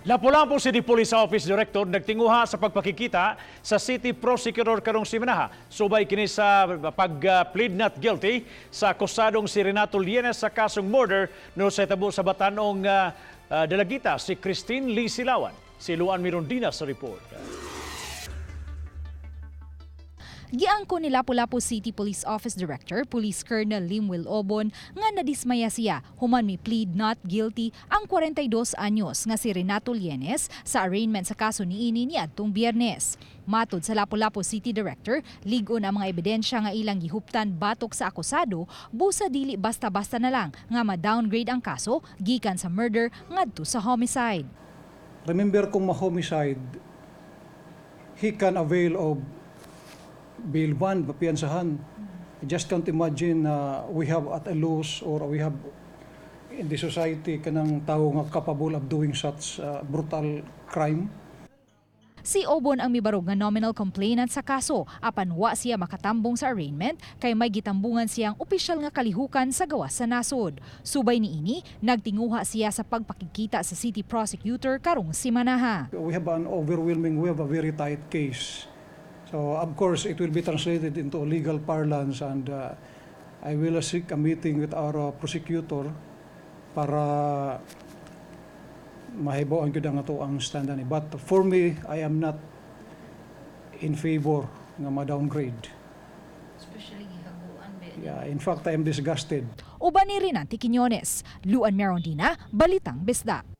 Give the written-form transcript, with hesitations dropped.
Lapu-Lapu City Police Office Director nagtinguha sa pagpakikita sa City Prosecutor karong simanaha. Subay kini sa pag-plead not guilty sa akusadong si Renato Lienes sa kasong murder no sa itabo sa batanong dalagita si Christine Lee Silawan. Si Luan Mirondina sa report. Giangko ni Lapu-Lapu City Police Office Director, Police Colonel Limwell Obon, nga nadismaya siya human mi plead not guilty ang 42 anyos nga si Renato Lienes sa arraignment sa kaso niini niadtong Biyernes. Matod sa Lapu-Lapu City Director, lig-on ang mga ebidensya nga ilang gihuptan batok sa akusado, busa dili basta-basta na lang nga ma-downgrade ang kaso gikan sa murder ngadto sa homicide. Remember, kung ma-homicide, he can avail of bail bond, mapiyansahan. I just can't imagine na we have at a loss or we have in the society kanang tao nga capable of doing such brutal crime. Si Obon ang mibarog nga nominal complainant sa kaso apan wa siya makatambong sa arraignment kay may gitambungan siyang opisyal nga kalihukan sa gawas sa nasod. Subay niini, nagtinguha siya sa pagpakikita sa city prosecutor karong simanaha. We have a very tight case. So of course, it will be translated into legal parlance and I will seek a meeting with our prosecutor para mahibaw-an gyud ang ato ang stand ani. But for me, I am not in favor nga ma-downgrade. Especially gihaguan ba? Yeah, in fact, I am disgusted. Uban ni Rinanti Quiñones, Luan Merondina, Balitang Bisdak.